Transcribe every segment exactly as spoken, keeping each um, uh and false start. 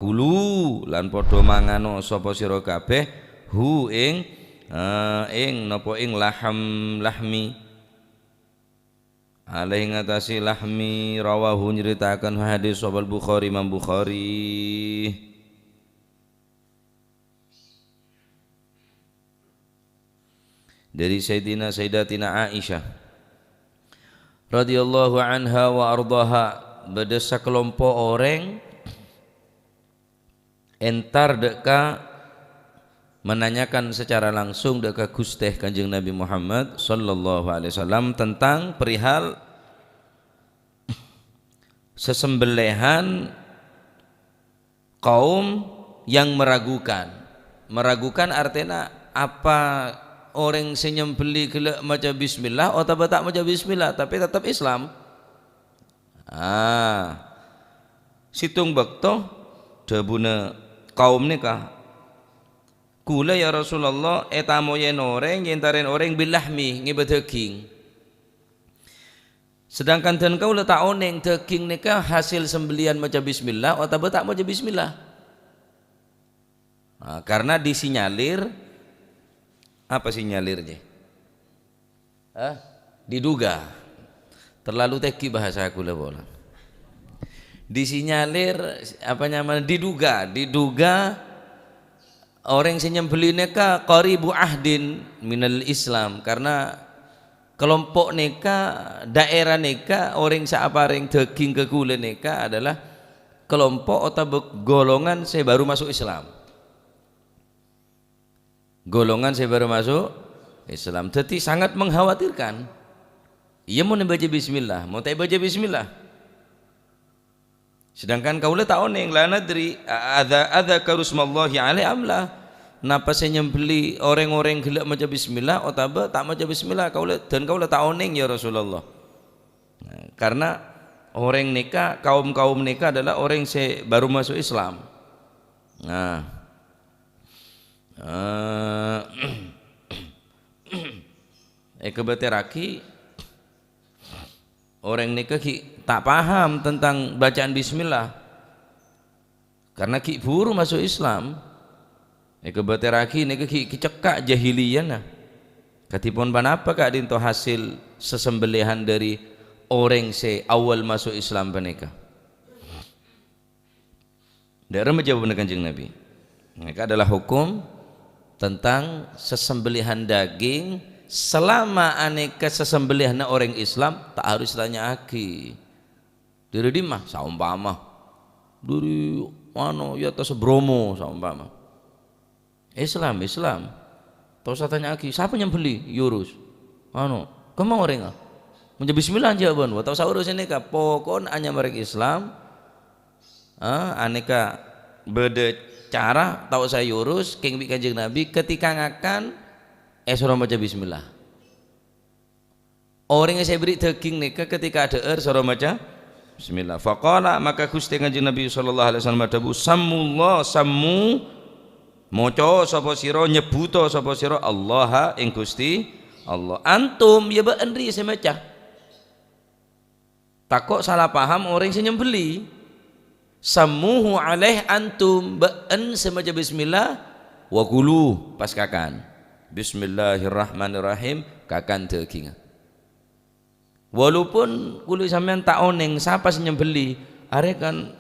Kulu, lan padha mangano sapa sira kabeh, hu ing, eh, ing napa ing laham, lahmi. Alaih ngatasi lahmi, rawahu, nyritakaken hadis sapa Al-Bukhari, Imam Bukhari. Dari Sayyidina, Sayyidatina Aisyah radhiyallahu anha wa ardhaha, bâdâ sakalompo' orèng entar dâ' ka, menanyakan secara langsung dâ' ka Ghustè Kanjeng Nabi Muhammad sallallahu alaihi wasallam tentang perihal sesembelèhan kaum yang meragukan. Meragukan artèna apa orèng sè nyembelli ghellâ' maca bismillah otabâ ta' maca bismillah, tapè teptep Islam. Ah, sèttong bâkto dhâbuna kaum nèka, "Kaulâ, ya Rasulullah, ètamoyè orèng, èntarè orèng bilahmi, ngèbâ dâging." Sedangkan dân kaulâ ta' onèng dâging nèka hasil sembellian maca bismillah otabâ ta' maca bismillah. Nah, karena disinyalir, apa sinyalir, Ji? Hah? Diduga. Terlalu tèngghi bahasa kaulâ polana. Disinyalir, apa nyamana, diduga, diduga orèng sè nyembelli nèka qaribu ahdin minal Islam, karena kalompo' nèka, daerah nèka, orèng sè aparèng dâging ka kaulâ nèka adalah kalompo' otabâ golongan sè baru maso' Islam. Golongan sè baru maso' Islam. Dhâddhi sangat mengkhawatirkan. Iyâ, mon èbâca bismillah, mon ta' èbâca bismillah. Sedangkan kaulâ ta' onèng, la nadri, a-, adza-, adzakaru smallahi alaihi am la? Napa sè nyembelli orèng-orèng ghellâ' maca bismillah otabâ ta' maca bismillah? Kaulâ, dân kaulâ ta' onèng, ya Rasulullah. Nah, karena orèng nèka, kaum-kaum nèka adalah orèng sè baru maso' Islam. Nah, eh, èkabâtèrraghi, orèng nèka ghi' ta' paham tentang bacaan bismillah, karena ghi' buru maso' Islam. Èkabâtèrraghi nèka ghi' cekka' jahiliyana. Kadhipon ponapa ka'dinto hasil sesembelèhan dhâri orèng sè awwal maso' Islam panèka? Dâ' remma jâwâbbhâ Kanjeng Nabi. Nèka adalah hukum tentang sesembelèhan dâging, selama anèka sesembelèhanna orèng Islam, ta' harus tanya'aghi. Dhâri dimma? Saompama dhâri, anu, è attas Bromo, saompama. Islam, Islam. Ta' osa tanya'aghi, "Sapa nyembelli?" Yurus. Anu, "Kemma orèngnga?" Maca bismillah jâwâbbhâ. Ta' osa urus nèka. Pokokna anyama orèng Islam, ah, anèka bâdâ cara, ta' osa yurus, kèng bi' Kanjeng Nabi, ketika ngakan, èsoro maca bismillah. Orèng sè èberri' dâging nèka ketika adhâ'âr soro maca bismillah. Faqala, maka Ghustè Kanjeng Nabi sallallahu alaihi wasallam adhâbu, "Sammullah, sammu, maca sapa sira, nyebbhuta sapa sira, Allaha, ing Ghustè Allah. Antum, ya bâ'na rèya sè maca." Tako' sala paham orèng sè nyembelli. "Sammuhu alaih antum, bâ'na sè maca bismillah, wa kulu, pas kakan." Bismillahirrahmanirrahim, kakan dâgingnga. Walaupun kaulâ sampèyan ta' onèng sapa sè nyembelli, arè kan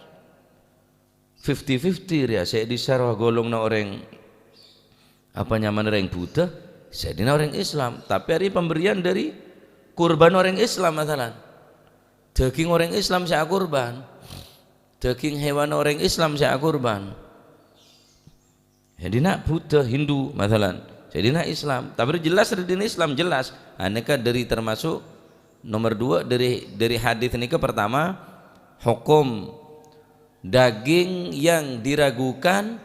fifty fifty rèya, sè è dissa' rowa golonganna orèng, apa nyamana, orèng Buddha, sè è dinna' orèng Islam. Tapè arè pemberian dhâri kurban orèng Islam, masalan. Dâging orèng Islam sè akurban. Dâging hèwan orèng Islam sè akurban. Sè è dinna' Buddha, Hindu, masalan. Sè è dinna' Islam. Tapè jelas dhâri dinna' Islam, jelas. Anèka dhâri termasuk nomor dua dhâri, dhâri hadis nèka, pertama, hukum daging yang diragukan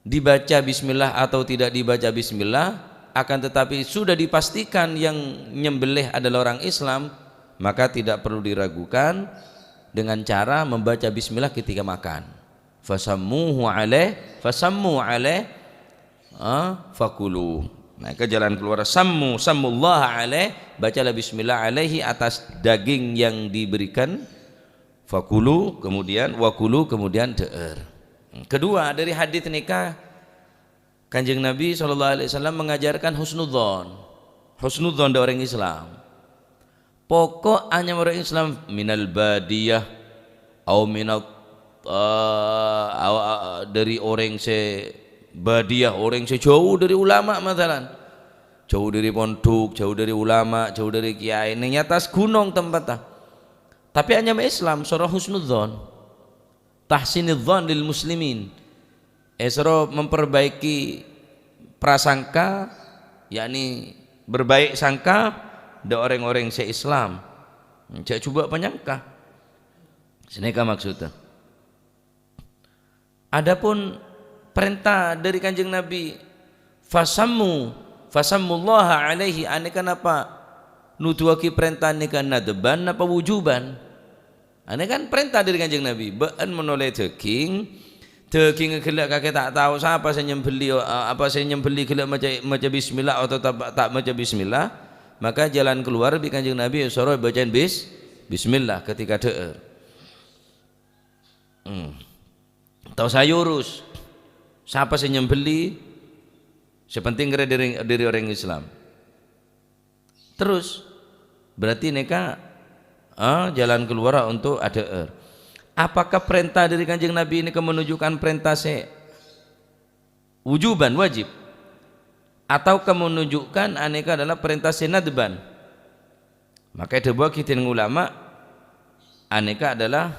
dibaca bismillah atau tidak dibaca bismillah, akan tetapi sudah dipastikan yang nyembelih adalah orang Islam, maka tidak perlu diragukan dengan cara membaca bismillah ketika makan. "Fasammuhu alaih, fasammu alaih, ah, fakulu." Nah, ke jalan keluar, "Sammu, sammullaha alaih," bacalah bismillah alaihi, atas daging yang diberikan. "Fakulu," kemudian, "wa kulu," kemudian dhâ'âr. Kedua, dari hadits nèka, Kanjeng Nabi sallallahu alaihi wasallam mengajarkan husnudzon. Husnudzon dâ' orèng Islam. Pokok anyama orèng Islam minal badiyah, au minat, eh, au, a-, dâri orèng sè badiyah, orèng sè jhâu dâri ulama, masalan. Jhâu dâri pondhuk, jhâu dâri ulama, jhâu dâri kiyaè. Nèng è attas ghunong tempatta. Tapè anyama Islam, soro husnudzon. Tahsinidzon lil muslimin. Èsoro memperbaiki prasangka, yakni berbaik sangka dâ' orèng-orèng sè Islam. Jhâ' jhubâ' panyangka. Sanèka maksodda. Adapun parènta dâri Kanjeng Nabi, "Fasammu, fasammullaha alaihi," anèka napa nuduwaghi parènta nèka nadban napa wujuban? Anèka kan parènta dâri Kanjeng Nabi, "Bâ'ân mon ollè dâging, dâgingnga ghellâ' kakè ta' tao sapa sè nyembelli, apa sè nyembelli ghellâ' maca, maca bismillah otabâ ta', ta' maca bismillah, maka jalan keluar bi' Kanjeng Nabi soro bâca'in bis-, bismillah ketika dhâ'âr." Hmm. Tao saè urus. Sapa sè nyembelli? Sè penting kèra dâri, dâri orèng Islam. Terus, berarti nèka, ah, jalan keluar untuk adhâ'âr. Apakah perintah dari Kanjeng Nabi ini menunjukkan perintah sè wujuban, wajib, ataukah menunjukkan anèka adalah perintah sè nadban? Maka èdhâbuwaghi dèning ulama, anèka adalah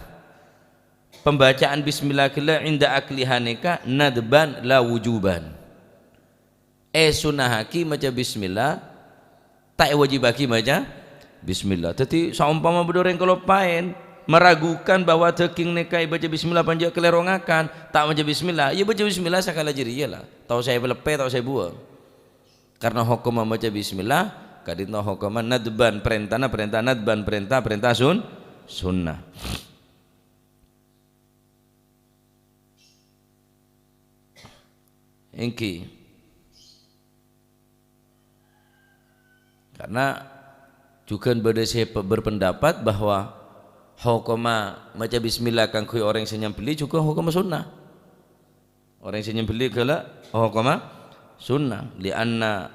pembacaan bismillah ghellâ' inda akliha nèka nadban la wujuban. Èsunnahaghi maca bismillah, ta' èwajibaghi maca bismillah. Dhâddhi, saompama bâdâ orèng kaloppaèn, meragukan bahwa dâging nèka èbâca bismillah bân jhâ' kalèro ngakan, ta' maca bismillah, iyâ bâca bismillah sakalè jârèya la. Tao saè paleppè, tao saè buwâng. Karna hokomma maca bismillah, ka'dinto hokomma nadban, parèntana parènta nadban, parènta, parènta sun-, sunnah. Èngghi. Karna jhughân bâdâ sè pe-, berpendapat bahwa hokomma maca bismillah kaangghuy orèng sè nyembelli jhughân hokomma sunnah. Orèng sè nyembelli ghellâ' hokomma sunnah. Li'anna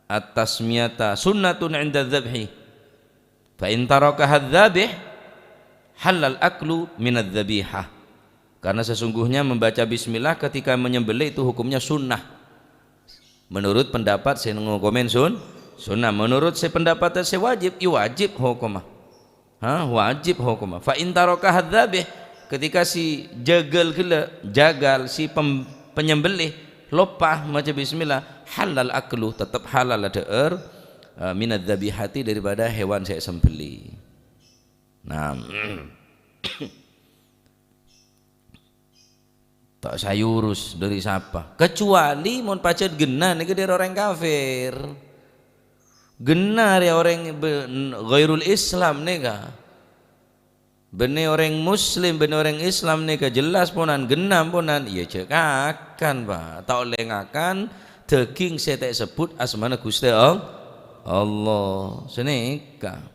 at-tasmiyata sunnatun 'inda dzabhi. Fa in tarakaha dzabih, halal aklu minadz dzabihah. Karena sesungguhnya membaca bismillah ketika menyembelih itu hukumnya sunnah. Menurut pendapat sè ngokomèn sun-, sunnah. Menurut sè pendapat sè wajib, ya wajib hokomma. Ha, wajib hokomma. Fa in tarakaha dzabih, ketika si jagal ghellâ', jagal si pem-, penyembelih, loppa maca bismillah, halal aklu, tetep halal adhâ'âr, eh, minadz dzabihati, daripada hewan sè èsembelli. Nah, ta' saè urus dâri sapa. Kecuali mon pajhât ghenna nèka dâri orèng kafir. Ghenna rè orèng bân-, ghairul Islam nèka. Bânnè orèng Muslim, bânnè orèng Islam nèka jelas ponan, ghenna ponan. Iyâ jhâ' ngakan, Pak. Ta' ollè ngakan dâging sè ta' èsebbhut asmana Ghustè All-, Allah. Sanèka.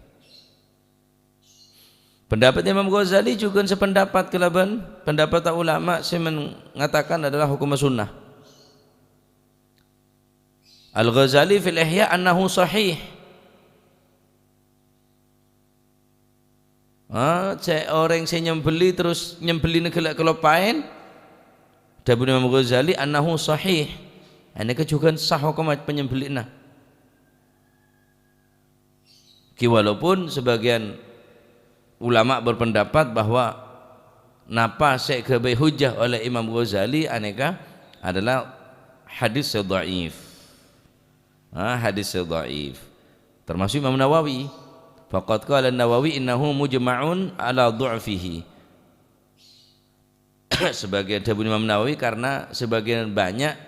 Pendapat Imam Ghazali jhughân sependapat kalabân pendapat ulama sè mengatakan adalah hukumma sunnah. Al-Ghazali fil Ihya annahu sahih. Ah, cè' orèng sè nyembelli terus nyembellina ghellâ' kaloppaèn. Dhâbuna Imam Ghazali, "Annahu sahih." Anèka jhughân sah hokomma panyembellina. Ghi walaupun sebagian ulama berpendapat bahwa napa sè èghâbây hujjah oleh Imam Ghazali anèka adalah hadis sè dhaif. Ah, hadis sè dhaif. Termasuk Imam Nawawi. Faqad qala Nawawi innahu mujma'un ala dha'fihi. Sebagian, dhâbuna Imam Nawawi, karena sebagian banyak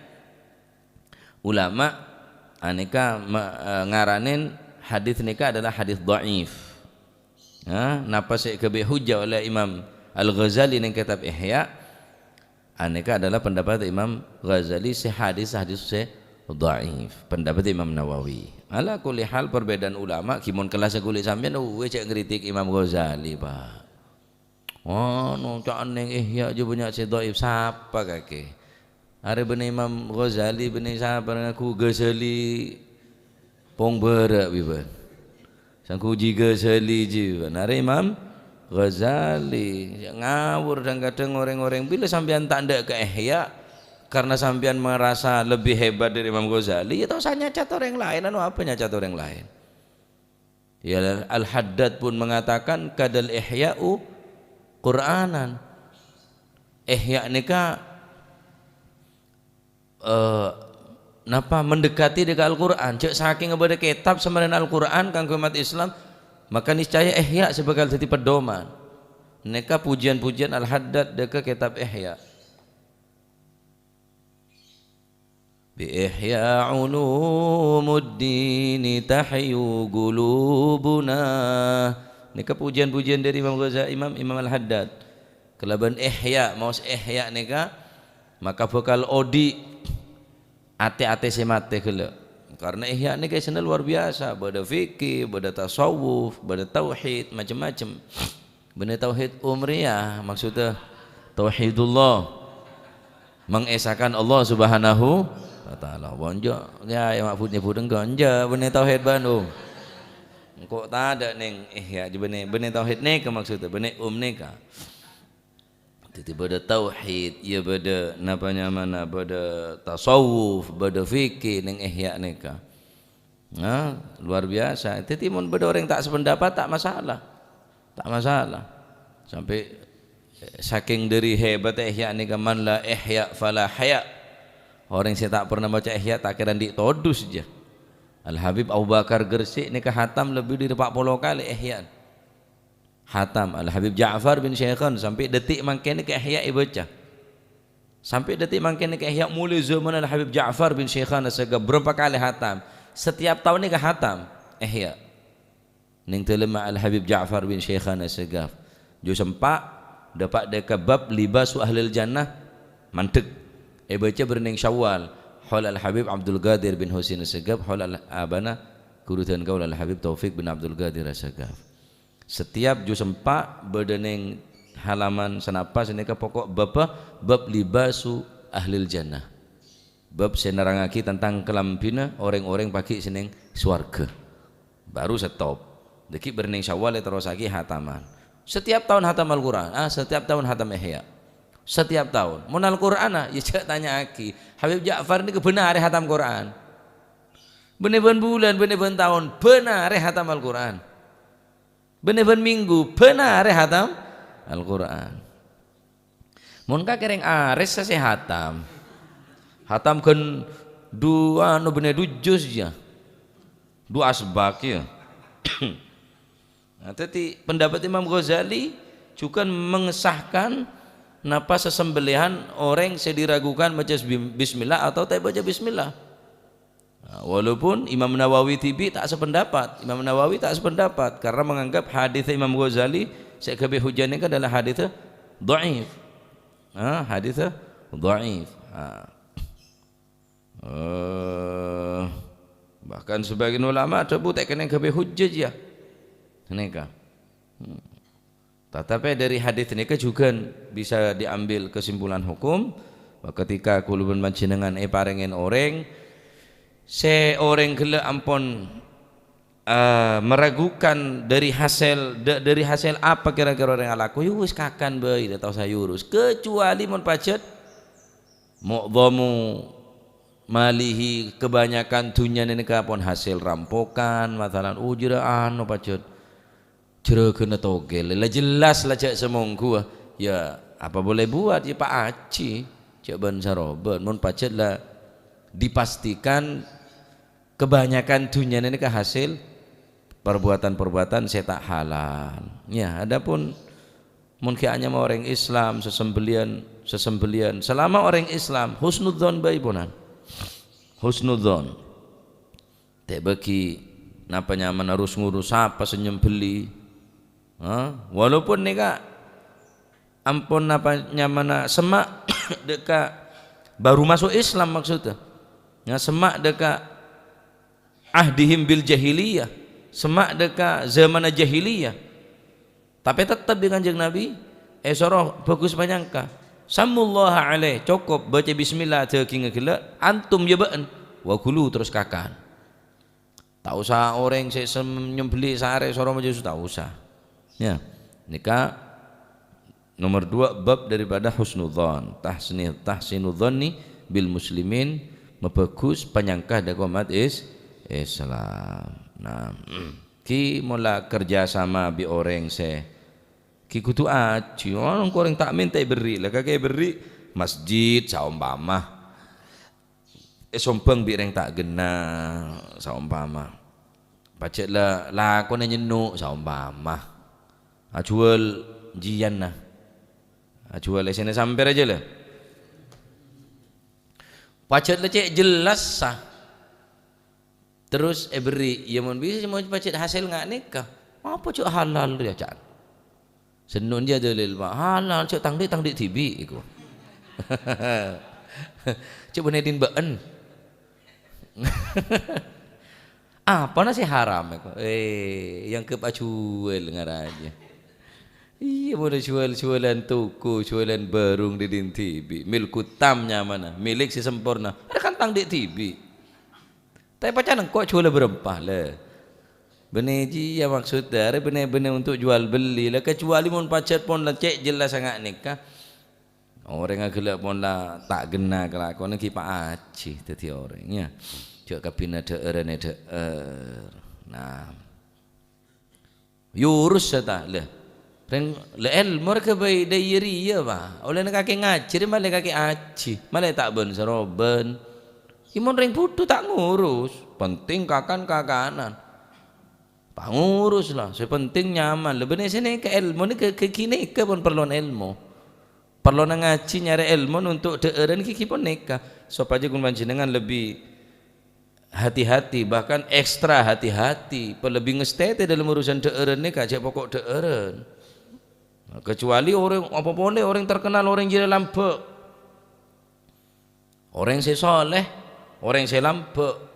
ulama anèka ma-, eh, ngaranèn hadis nèka adalah hadis dhaif. Nah, napa sè èghâbây hujjah oleh Imam Al-Ghazali neng kitab Ihya? Anèka adalah pendapat Imam Ghazali sè hadis-hadis sè dhaif. Pendapat Imam Nawawi. Ala kulli hal, perbedaan ulama, ghi mon kellas ghuli sampèyan, uwè, cè' ngritik Imam Ghazali, Pak. Anu, ca'na neng Ihya jâ bânnya' sè dhaif, sapa kakè? Arè bânnè Imam Ghazali, bânnè sapa ngaku Ghazali pong bârâ' bi' bân. Sangguji Ghazali ji bân. Arè Imam Ghazali. Ngawur dhâng-kadhâng orèng-orèng. Bilâ sampèyan ta' endâ' ka Ihya, karena sampèyan merasa lebih hebat dari Imam Ghazali, ya ta' osa nyacat orèng laèn. Anu apa nyacat orèng laèn? Ya, Al-Haddad pun mengatakan, "Kadal Ihya'u Qur'anan." Ihya nèka, eh, napa, mendekati dâ' ka Al-Qur'an. Jâ' sakèng bâdâ kètab samarèna Al-Qur'an kaangghuy ommat Islam, maka niscaya Ihya sè bhâkal dhâddhi pedoman. Nèka pujiyân-pujiyân Al-Haddad dâ' ka kètab Ihya. "Bi ihya ulumuddini tahyu qulubuna." Nèka pujiyân-pujiyân dâri Imam Ghaza-, Imam, Imam Al-Haddad. Kalabân ihya, maos ihya nèka, maka bhâkal odi' atè-atè sè matè ghellâ'. Karena ihya nèka isèna luar biasa, bâdâ fikih, bâdâ tasawuf, bâdâ tauhid, macem-macem. Bânnè tauhid umriyah, maksudnya tauhidullah, mengesahkan Allah Subhanahu wa Ta'ala. Wah, enjâ', ya, ya, Mahfud nyebut engko', enjâ', bânnè tauhid bân um. Engko' tadâ' neng, eh, ya, bânnè, bânnè tauhid nèka maksudnya, bânnè um nèka. Dhâddhi bâdâ tauhid, ya bâdâ napa nyamana, bâdâ tasawuf, bâdâ fikih neng ihya nèka. Nah, luar biasa. Dhâddhi mon bâdâ orèng ta' sapendapat, ta' masalah. Ta' masalah. Sampè', eh, sakèng dâri hebat ihya nèka, "Man la ihya fala haya." Orèng sè ta' pernah maca ihya ta' kèra andi' todus jâ. Al-Habib Abu Bakar Gresik nèka hatam lebbi dâri empat puluh kali ihya. Hatam. Al-Habib Ja'far bin Syaikhan sampè' dhâddhi mangkèn nèka ihya èbâca. Sampè' dhâddhi mangkèn nèka ihya molaè zaman Al-Habib Ja'far bin Syaikhan Assagaf bârâmpa kalè hatam. Setiap taon nèka hatam ihya. Neng dâlemma Al-Habib Ja'far bin Syaikhan Assagaf. Jus empa', dâpa' dâ' ka bab libasu ahlil jannah, mandhek. Èbâca bârâ' neng Syawal. Haul Al-Habib Abdul Qadir bin Husain Assagaf, haul Al-, abana ghuru dân kaulâ Al-Habib Taufik bin Abdul Qadir Assagaf. Setiap jus empa' bâdâ neng halaman sanapa sè nèka pokok bab, bab libasu ahlil jannah. Bab sè nerrangngaghi tentang kalambhina orèng-orèng pagghi' sè neng sowarghâ. Baru stop. Dhâggi' bârâ' neng Syawal èterrossaghi hataman. Setiap taon hatam Al-Qur'an. Ah, setiap taon hatam Ihya. Setiap taon. Mon Al-Qur'an, ah, ya jâ' tanya'aghi. Habib Ja'far nèka bân arè hatam Qur'an. Bânnè bân bulân, bânnè bân taon, bân arè hatam Al-Qur'an. Bânnè bân minggu, bân arè hatam Al-Qur'an. Mon kakèrèng arè sè hatam. Hatam ghân du, anu, bânnè du juz, ya. Du asbak, ya. Nah, dhâddhi pendapat Imam Ghazali juga mengesahkan napa sesembelihan orèng sè diragukan maca bi-, bismillah atau ta' baca bismillah. Nah, walaupun Imam Nawawi dhibi' ta' sependapat, Imam Nawawi ta' sependapat karena menganggap hadis Imam Ghazali sè ghâbây hujjah nèka adalah hadis dhaif. Nah, hadis dhaif. Nah. Eh, bahkan sebagian ulama adhâbu ta' kènè' ghâbây hujjah, ya. Nèka. Hmm. Tatapè dâri hadis nèka jhughân bisa diambil kesimpulan hukum, bahwa ketika kaulâ bân panjhennengngan èparèngè orèng, sè orèng ghellâ' ampon, eh, meragukan dâri hasèl, dâ-, dâri hasèl apa kira-kira orèng alako, ya wis kakan bhâi, ta' osa èurus. Kecuali mon pajhât mu'dhamu malihi, kebanyakan dhunnyana nèka pon hasil rampokan, masalan, ujra anu pajhât jârâghânna togel, la jelas la jâ' sè mongghu, ya apa boleh buat, ya Pak Haji, jâ' bân-sarobân, mon pajhât la dipastikan kebanyakan dhunnyana nèka hasil perbuatan-perbuatan sè ta' halal. Ya, adapun mon ghi' anyama orèng Islam, sesembelian, sesembelian. Selama orèng Islam, husnudzon bhâi ponan. Husnudzon. Ta' bâgi napa nyamana rus-ngurus sapa sè nyembelli. Ha? Walaupun nèka ampon napa nyamana semma' dâ' ka baru maso' Islam maksudnya. Ya, semma' dâ' ka ahdihim bil jahiliyah, semma' dâ' ka zamanna jahiliyah. Tapè tettep bi' Kanjeng Nabi, Èsoro bhâghus panyangka. "Sammullaha alaih," cokop baca bismillah dhâghingngè ghellâ', antum ya bâ'en. "Wa kulu," terros kakan. Ta' osa orèng sè sem-, nyembelli sarè soro majusu, ta' osa. Ya. Nèka nomor dua bab daripada husnudzon. Tahsni-, tahsinudzonni bil muslimin, mabhâghus panyangka dâ' ka ommat is-, Islam. Nah, ghi mola kerja sama bi' orèng sè ghi kodhu ajhi. Oh, orèng ta' mènta èberri', la kakè èberri' masjid saompama. Èsombhâng bi' rèng ta' ghenna saompama. Pajhât la lakona nyenno' saompama. Ajhuwâl jiyanna. Ajhuwâl essèna sampèr ajâ la. Pajhât la cè' jelas sa. Terros èberri', ya mon bisa mon pajhât hasèl nga' nèka. Apa cè' halal ya, ca'na. Sennun ya dalil, Pak. Halal, cè' tang dhi', tang dhi' dhibi' iku. Cè' bânnè din bâ'en. Apana sè haram iku? Eh, èangghep ajhuwâl ngarajâ. Iyâ, mon ajhuwâl, jhuwâlân toko, jhuwâlân bârung dhi-, din dhibi'. Milku tam nyamana, milik sè samporna. Arè kan tang dhi' dhibi'. Tapè pacan engko' jhuwâlâ bârâmpa, lè. Bânnè jiyâ maksodda, arè bânnè-bânnè untuk jual beli, lè, kecuali mon pajhât pon la cè' jelas nga' nèka. Orèng aghellâ' pon la ta' ghenna kalakowanna ghi' pa ajhi dhâddhi orèng, ya. Jhâ' kabbhina dhâ'ârân è dhâ'âr. Nah. Yurus sè ta-, lè. Rèng, lè, èlmo rè ghâbây dâ' iyâ rèya, Pak. Ollèna kakè ngajhi rè, malè kakè ajhi. Malè ta' bân-sarobân. Iyâ mon rèng bhuto ta' ngurus. Penting kakan-kakanan. Pangurus la, sè penting nyaman. Lè bânnè sè nèka èlmo nèka ghi-, ghi-, nèka pon parlona èlmo. Parlona ngajhi nyarè èlmo untuk dhâ'ârân ghi-, ghi ponèka, sopajâ ghun panjhennengngan lebbi hati-hati, bahkan ekstra hati-hati, lebbi ngastètè dalam urusan dhâ'ârân nèka, jhâ' poko' dhâ'ârân. Kecuali orèng, apa polè orèng terkenal, orèng jârèya lambâ'. Orèng sè soleh, orèng sè lambâ',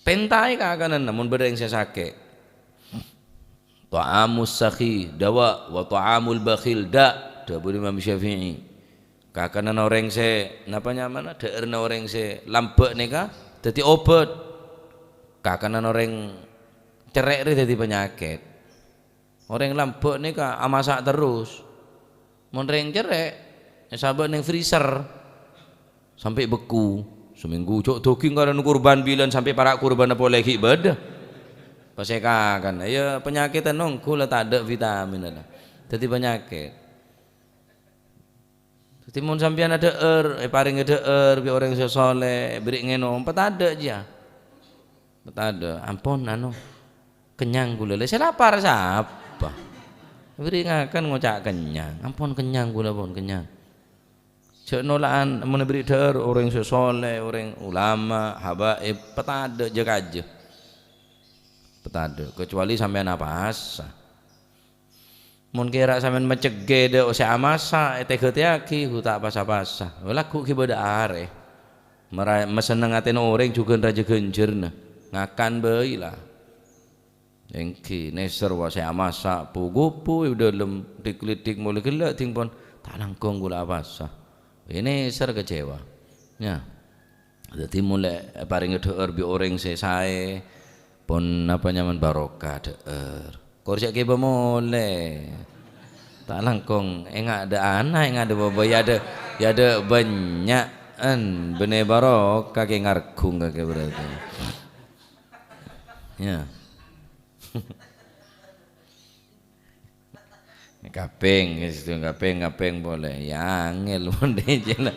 pèntaè kakananna mon bâdâ orèng sè sakè'. "Tha'amus sakhi dawa wa tha'amul bakhil da'," dhâbuna Imam Syafi'i. Kakananna orèng sè, napa nyamana? Dhâ'ârna orèng sè lambâ' nèka dhâddhi obât. Kakananna orèng cerrè' rè dhâddhi panyakèt. Orèng lambâ' nèka amasa' terros. Mon rèng cerrè', èsabâ' neng freezer. Sampè' bekku. Samènggu jhâ' dhâghing karana kurban bilân sampè' para' kurbanna polè ghi' bâdâ. Pas èkakan, ya panyakèdhân ongghu la tadâ' vitaminna la. Dhâddhi panyakèt. Dhâddhi mon sampèyan adhâ'âr, èparèngè dhâ'âr bi' orèng sè soleh, èberri' ngènom, patadâ' jiyâ. Patadâ', "Ampon, anu, kennyang kaulâ." Lha sè lapar sapa? Èberri' ngakan ngoca' kennyang. "Ampon, kennyang kaulâ, pon, kennyang." Jhâ' nola'an, mon èberri' dhâ'âr orèng sè soleh, orèng ulama, habaib, patadâ' jâ-kajâ. Patadâ', kecuali sampèyan apasa. Mon kèra sampèyan macegghâ dâ' sè amasa, ètèghâtèyaghi, hu, ta' pasa-pasa. Lagghu' ghi' bâdâ arè. Mara-, masenneng atèna orèng jhughân rajâ ghânjhârna. Ngakan bhâi la. Èngghi, nèser wa sè amasa, pu-ghupu è dâlem, dik-lidik molè ghellâ' dingpon. Ta' langkong kaulâ apasa. Nèser kecewa. Ya. Dhâddhi, molaè èparèngè dhâ'âr bi' orèng sè saè, pon napa nyamana barokah dhâ'âr. Kor sè kèbâ molè. Ta' langkong, ènga' dâ' ana', ènga' dâ' bâbâ, ya dâ', ya dâ' bânnya'an, bânnè barokah kè ngarghung kakè berarti. Ya. Kapèng, kapèng, kapèng polè. Ya, angèl, mon dâ' jâlâ.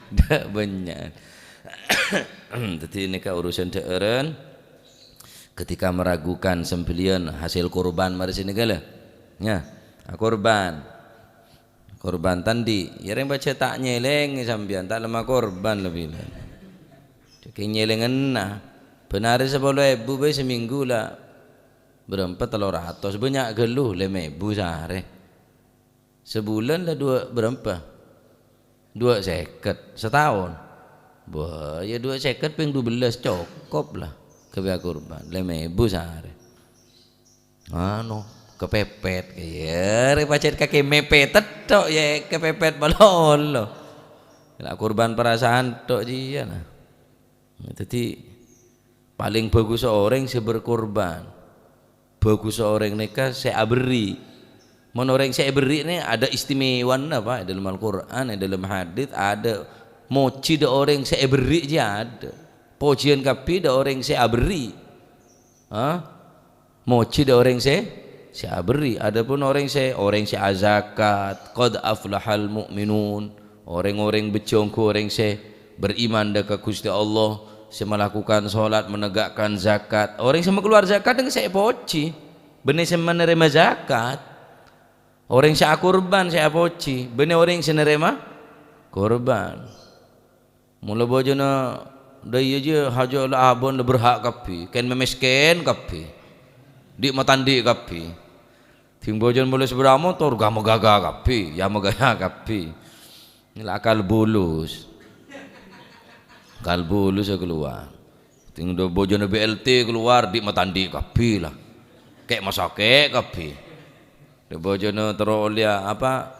Dâ' bânnya'. Dhâddhi, nèka urusan dhâ'ârân. Ketika meragukan sembelian hasil kurban, marè sè nèka, lè. Ya, kurban. Kurban ta' andi'. Ya, rèng pajhât ta' nyèlèngè sampèyan, ta' lemma kurban lebbi, lè. Cè' nyèlènganna. Bân arè sapolo èbu bhâi samènggu la. Bârâmpa tello ratos, bânnya' ghâllu, lèma èbu saarè. Sabulân la duwâ' bârâmpa? Duwâ' sèket. Sataon? Bâh, ya duwâ' sèket pèng dubellâs cokop la. Ghâbâyâ kurban, lèma èbu saarè. Anu, Kepepet, ya, rè pajhât kakè mepet tok, ya, kepepet malolo. La kurban perasaan tok jiyâ, nah. Dhâddhi, palèng bhâghus orèng sè berkorban. Bhâghus orèng nèka sè aberri'. Mon orèng sè èberri' nè ada istimewana, Pak, è dâlem Al-Qur'an, è dâlem hadits, ada mojhi dâ' orèng sè èberri' jiyâ ada. Pojhiyân kabbhi dâ' orèng sè aberri'. Ha? Mojhi dâ' orèng sè, sè aberri'. Adapun orèng sè, orèng sè azakat, "Qad aflahal mu'minun." Orèng-orèng bhâjjhâ ongghu orèng sè beriman dâ' ka Ghustè Allah, sè malakukan sholat, menegakkan zakat. Orèng sè makalowar zakat nèng sè èpojhi, bânnè sè manarèma zakat. Orèng sè akurban sè èpojhi, bânnè orèng sè narèma kurban. Mola bhâjâna dâ' iyâ jiyâ hajâ la abâ' la berhak kabbhi, kèng mamèskèn kabbhi. Dhi' matandhi' kabbhi. Dhing bhâjâna mola sabârâ motor, ga-, magaga kabbhi, ya magaya kabbhi. Ini la akal bulus. Akal bulus sè kalowar. Dhing dâ' bhâjâna B L T kalowar, dhi' matandhi' kabbhi la. Kè' masakè' kabbhi. Dâ' bhâjâna terro ollèya apa?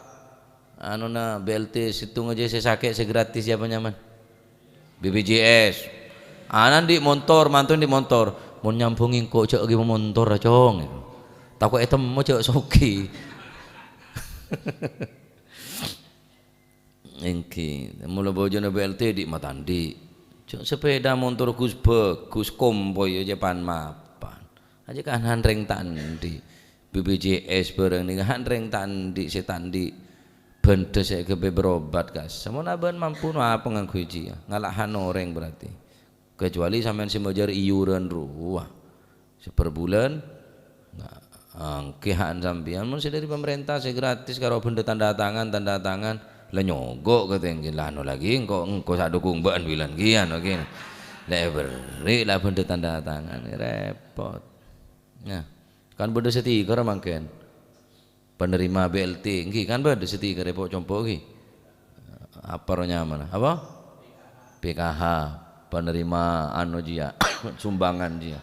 Anona B L T sèttong jâ sè sakè' sè gratis ya apa nyaman? B P J S. Ana' dhi' montor, mantun dhi' montor. Mon nyambhung engko' jâ' ghi' montor, Cong. Tako' ètemmo jâ' soghi. Èngghi, mola bhâjâna B L T dhi' matandhi'. Jâ' sepeda montor Gus bhâghus, kompoy jâ' pan-mapan. Ajâ kan han rèng ta' andhi'. B P J S bhârâng nèka han rèng ta' andhi' sè ta' andhi' bhândhâ sè èkabbhi berobat, kas. Samona bân mampu no apa ngangghuy jiyâ? Ngala' han orèng berarti. Kecuali sampèyan sè majâr iyuran rowa. Saperbulân, nah, èngghi han sampèyan. Mon sè dâri pamarènta sè gratis karo bhândhâ tanda tangan, tanda tangan, la nyogo' katèngghi. La anu lagi, engko', engko' sa' dhukung bâ'ân bilân ghi anu ghi. La èberri' la bhândhâ tanda tangan, rèpot. Nah, kan bâdâ stiker mangkèn. Penerima B L T, èngghi kan bâdâ stiker è po'-compo' ghi. Apa ro nyamana? Apa? P K H, penerima anu jiyâ, sumbangan jiyâ.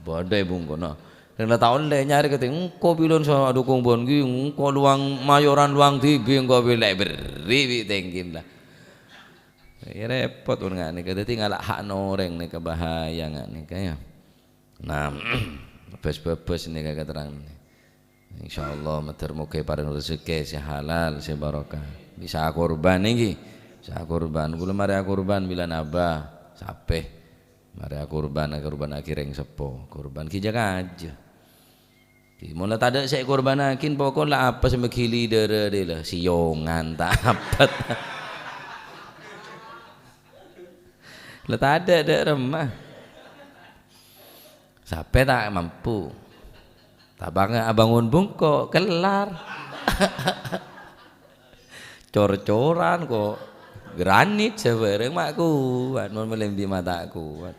Bâdâ è bungkona. Rèng la ta' ollè nyarè katè, engko' bilân sa' dhukung bân ghi, engko' lowang mayoran lowang dhibi', engko' bilân èberri' bi' tèngghi la. Ya rèpot mon nga' nèka. Dhâddhi ngala' hakna orèng nèka bahaya nga' nèka ya. Nah, bâs-bâbâs nèka katerrangan. Insyaallah, mandhâr moghâ èparèng rejekkè sè halal, sè barokah. Bisa akurban nèngghi. Bisa akurban. Kaulâ marè akurban bilân abah, sapè. Marè akurban, akurban aghi rèng seppo. Kurban ghi jâ-kajâ. Ghi mon la tadâ' sè èkurbannaghi, pokok la apes mèghili dârâ dhi la. Siyongan ta' apet. La tadâ' dâ' remma. Sapè ta' mampu. Tabângnga abângon bungko', kellar. Cor-coran ko'. Granit sabârâng ma' kowat, mon malèmbi' ma' ta' kowat.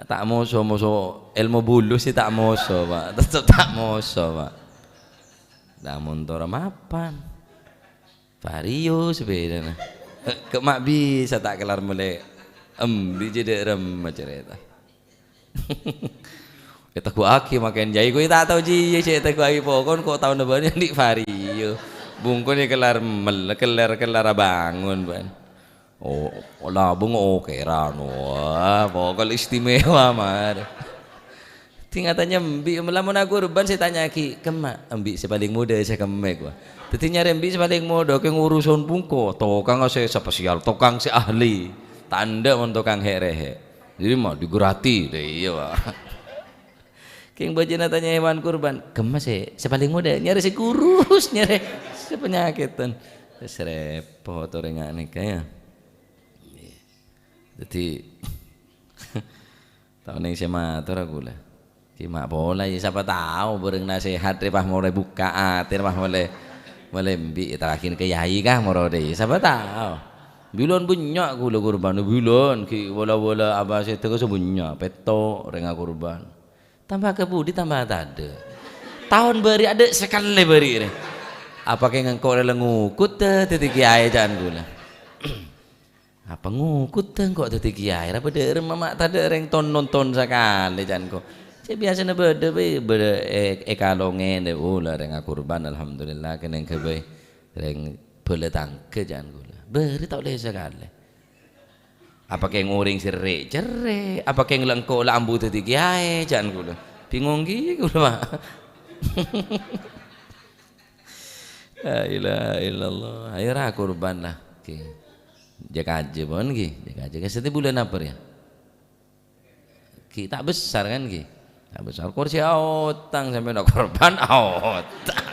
Ta' moso, moso èlmo bulus sè ta' moso, Pak. Teptep ta' moso, Pak. Dâ' montor mapan. Vario sepedana. Kè' ma' bisa ta' kellar mèlè embi' jâ dâ' remma carèta. Ètegghu'aghi makèn jâi, kowe ta' tao jiyâ sè ètegghu'aghi pokon ko' taonna bânnè andi' Vario. Bungkona kellar mel-, kellar-kellar abângon bân. Oh, labâng okeran. Wah, pokok istimewa, mar. Dhing atanya embi', lamon akurban sè tanya'aghi, "Kemma?" "Embi' sè palèng modâ sè kemmè," kowa. Dhâddhi nyarè embi' sè palèng modâ, kè nguruson bungko, tokang sè spesial, tokang sè ahli. Ta' endâ' mon tokang hè'-rèhè'. Jadi ma' digrati, lha iyâ, Pak. Kèng bâjâna tanya hewan kurban, "Kemma sè, sè palèng modâ?" Nyarè sè kurus, nyarè sè panyakètan. Wis rèpot orèng nga' nèka, ya. Dhâddhi, ta' onèng sè mator aku, la. Ghi ma' pola, ya, sapa tao bârâng nasehat rè pas molaè bukka' atè, pas molaè, molaè embi' terakhir ke yai kah moro rè, sapa tao. Bilân bânnya' kaulâ kurban, bilân, ghi' wala-wala apa sè tèka sè bânnya', pètto' rèng akurban. Tamba ka budi, tamba tadâ'. Taon bâri' adâ' sakalè bâri' rè. Apa kèng engko' rè la ngokot, eh, dhâddhi kiyaè, ca'na kaulâ. Apa ngokot, eh, engko' dhâddhi kiyaè? Ra padâ remma ma' tadâ' rèng ton-nonton sakalè, ca'na kaulâ. Sè biyasana bâdâ bhâi, bâdâ è, èkalongè, oh, la rèng akorban, alhamdulillah, kennèng ghâbây rèng bhâlâ tangghâ, ca'na kaulâ. Bâri' ta' ollè sakalè. Apa kèng orèng sè rè'-cerrè'? Apa kèng la engko' la ambu dhâddhi kèyaè, ca'na kaulâ. Bingong ghi kaulâ, Pak. La ilaha illallah. Ayo ra korban lah. Oke. Jâ-kajâ pon ghi. Jâ-kajâ. Kastèya bulân apa rèya? Ghi, ta' besar kan ghi? Ta' besar. Korsè aotang sampèyan akorban aotang.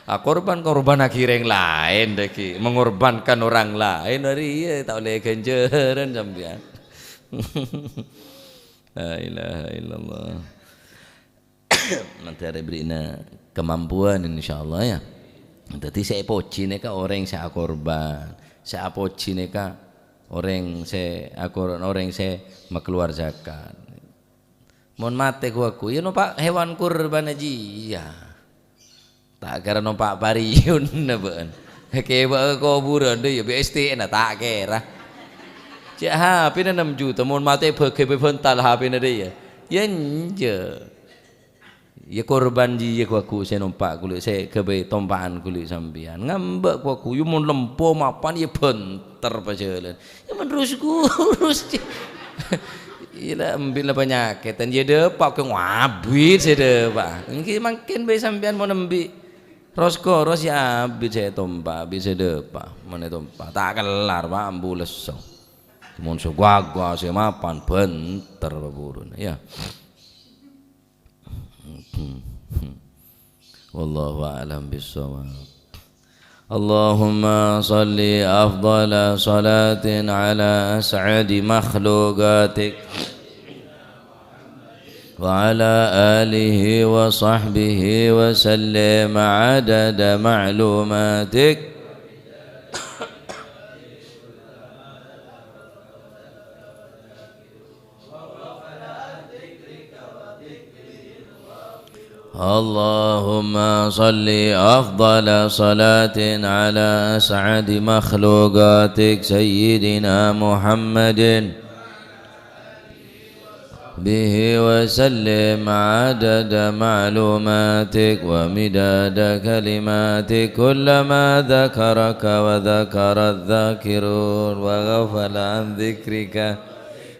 Akorban, korbannaghi rèng laèn dâ ghi. Mengorbankan orang lain, arèya ta' ollè ghânjhârân sampèyan. La ilaha illallah. Nanti arè bherri'na kamampowan, insyaallah, ya. Dhâddhi sè èpojhi nèka orèng sè akorban, sè apojhi nèka orèng sè akor-, orèng sè makalowar zakat. Mon matè ghu-lagghu, ya nompa' hewan kurban jiyâ. Ta' kèra nompa' pariyun, bâ'ân. Kèbâ ka kobhurân, dâ, ya, B S T N, ta' kèra. Cè' H P-na ennem juta, mon matè bâghi bhântal H P-na, dâ, ya. Ya, enjâ'. Ya, korban jiyâ ghu-lagghu sè nompa' ghuli, sè ghâbây tompa'an ghuli sampèyan. Ngambâ' ghu-lagghu, ya, mon lempo mapan, ya, bhânter pajhâlân. Ya, men rus-ghurus. Iyâ la, embi' la panyakètan. Ya, dâpa' kèng abit sè dâpa'. Ènggi mangkèn bhâi sampèyan mon embi'. Ros-koros ya abit sè ètompa', abit sè dâpa'. Mon ètompa'. Ta' kellar, Pak, ambu lesso. Mon sè ghu-lagghu sè mapan, bhânter paburuna. Ya. Wallahu a'lam bissawab. اللهم صل أفضل صلاة على أسعد مخلوقاتك وعلى آله وصحبه وسلم عدد معلوماتك. اللهم صل أفضل صلاة على أسعد مخلوقاتك سيدنا محمد به وسلم عدد معلوماتك ومداد كلماتك كلما ذكرك وذكر الذاكرون وغفل عن ذكرك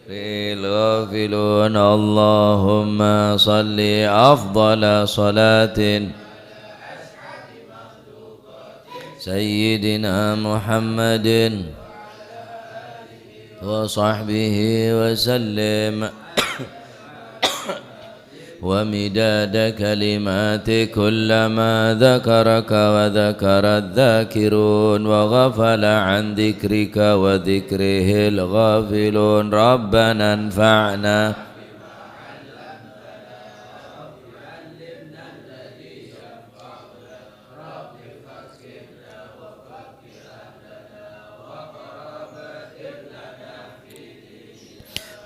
الغافلون. اللهم صل أفضل صلاة سيدنا محمد وصحبه وسلم ومداد كلماتك كلما ذكرك وذكر الذاكرون وغفل عن ذكرك وذكره الغافلون. ربنا انفعنا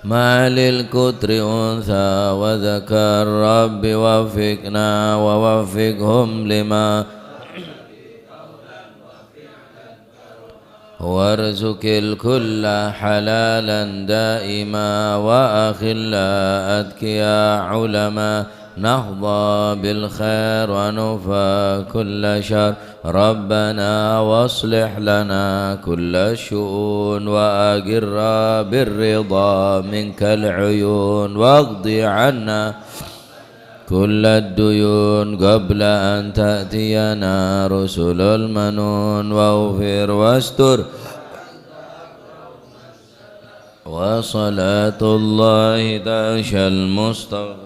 ما للقطر أنثى وذكر، رب وفقنا ووفقهم لما وارزق الكل حلالا دائما وأخلاء أتقياء علماء نحظى بالخير ونكفى كل شر. ربنا واصلح لنا كل الشؤون وأقر بالرضا منك العيون واقض عنا كل الديون قبل أن تأتينا رسل المنون واغفر واستر وصلاة الله تعشى المصطفى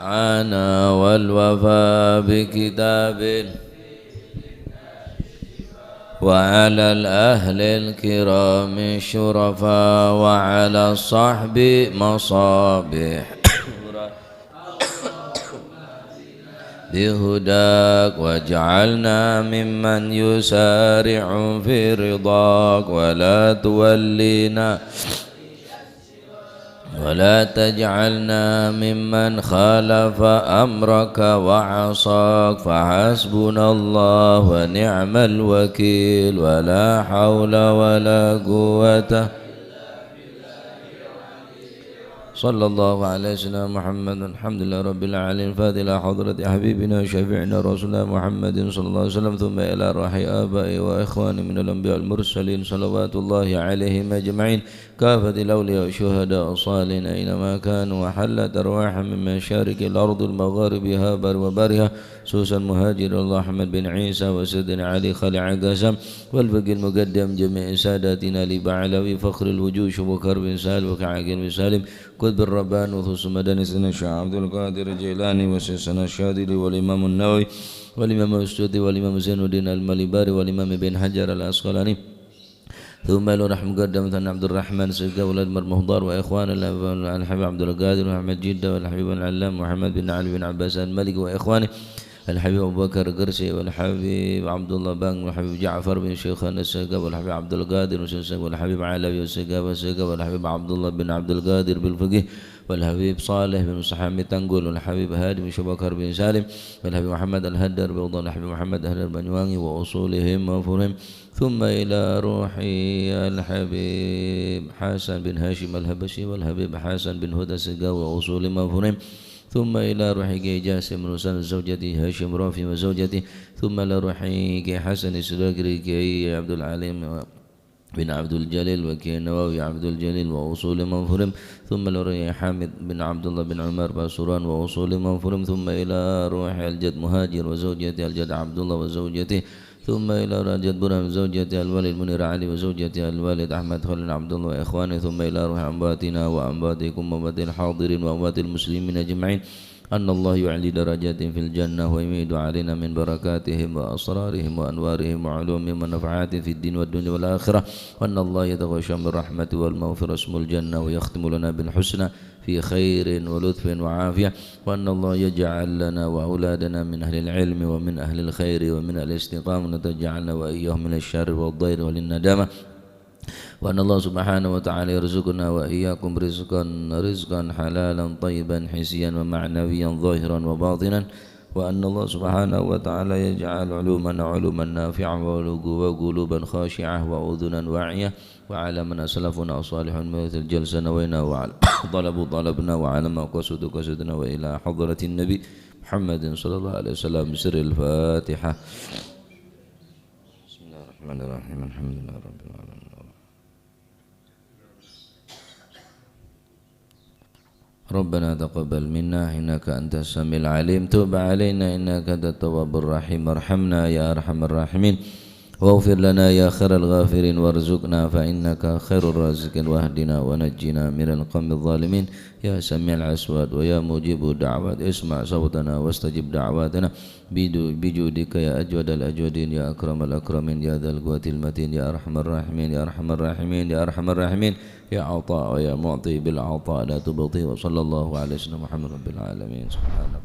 عنا والوفاء بكتاب وعلى الأهل الكرام الشرفاء وعلى الصحب مصابيح بهداك واجعلنا ممن يسارع في رضاك ولا تولينا ولا تجعلنا ممن خالف أمرك وعصاك فحسبنا الله ونعم الوكيل ولا حول ولا قوة صلى الله على سيدنا محمد. الحمد لله رب العالمين. الفاتحة إلى حضرة حبيبنا وشفيعنا رسول الله محمد صلى الله عليه وسلم، ثم إلى روح آبائي وإخواني من الأنبياء والمرسلين، صلوات الله عليهم أجمعين، كافة الأولياء والشهداء والصالحين أينما كانوا، وحلت أرواحهم من مشارق الأرض ومغاربها بر وبرها، خصوصا مهاجر الله أحمد بن عيسى وسيدنا علي خليل عقاسم، والفقيه المقدم جميع ساداتنا البعلوي فخر الوجود شبكر بن سالم وكعاقل بن سالم، قطب الرباني وخصوص مدني سيدنا الشيخ عبد القادر الجيلاني وشيخنا الشاذلي والإمام النووي والإمام السيوطي والإمام زين الدين المليباري والإمام ابن حجر العسقلاني. ثم إلى روح مقدم ثاني عبد الرحمن سقا ولد مرمهضار وإخوانه الحبيب عبد القادر محمد جدة والحبيب العلام محمد بن علي بن عباس المالكي وإخوانه الحبيب أبو بكر قرسي والحبيب عبد الله بانغ والحبيب جعفر بن شيخان السقا والحبيب عبد القادر بن سقا والحبيب علوي السقا والسقا والحبيب عبد الله بن عبد القادر بالفقيه والحبيب صالح بن حامد تنقل والحبيب هادي بن شبكر بن سالم والحبيب محمد الهدر بوضع الحبيب محمد الهدر بنيوانغي وأصولهم وفروعهم. ثم إلى روح الحبيب حسن بن هاشم الحبشي والحبيب حسن بن هدى السقا وأصولهم وفروعهم. ثم إلى روح كي جاسم بن حسين وزوجته هاشم رافي وزوجته. ثم إلى روح كي حسن السداكري كي عبد العليم بن عبد الجليل وكي نووي عبد الجليل وأصولهم وفروعهم. ثم إلى روح حامد بن عبد الله بن عمر باسوران وأصولهم وفروعهم. ثم إلى روح الجد مهاجر وزوجته الجد عبد الله وزوجته. ثم إلى روح الجد برهان وزوجته الوالد منير علي وزوجته الوالد أحمد خليل عبد الله وإخوانه. ثم إلى روح أمواتنا وأمواتكم وأموات الحاضرين وأموات المسلمين أجمعين. أن الله يعلي درجاتهم في الجنة ويميد علينا من بركاتهم وأسرارهم وأنوارهم وعلومهم ونفحاتهم في الدين والدنيا والآخرة. وأن الله يتغشى من رحمته والمغفرة اسم الجنة ويختم لنا بالحسنى في خير ولطف وعافية. وأن الله يجعل لنا وأولادنا من أهل العلم ومن أهل الخير ومن أهل الاستقامة، وتجعلنا وإياهم من الشر والضير والندامة. وأن الله سبحانه وتعالى يرزقنا وإياكم رزقا، رزقا حلالا طيبا حسيا ومعنويا ظاهرا وباطنا. وأن الله سبحانه وتعالى يجعل علومنا علوما نافعة وقلوبا خاشعة وأذنا واعية. وعلى من أسلفنا الصالحون من هذه الجلسة نوينا وعلى طلبوا طلبنا وعلى ما قصدوا قصدنا وإلى حضرة النبي محمد صلى الله عليه وسلم بسر الفاتحة. بسم الله الرحمن الرحيم. الحمد لله رب العالمين. ربنا تقبل منا إنك أنت السميع العليم. تب علينا إنك أنت التواب الرحيم. ارحمنا يا أرحم الراحمين. واغفر لنا يا خير الغافرين. وارزقنا فإنك خير الرازقين. واهدنا ونجنا من القوم الظالمين. يا سميع الأصوات ويا مجيب الدعوات، اسمع صوتنا واستجب دعواتنا. بجو-، بجودك يا أجود الأجودين، يا أكرم الأكرمين، يا ذا القوة المتين، يا أرحم الراحمين، يا أرحم الراحمين، يا أرحم الراحمين، يا عطاء ويا معطي بالعطاء لا تبطي. وصلى الله على سيدنا محمد رب العالمين. سبحانك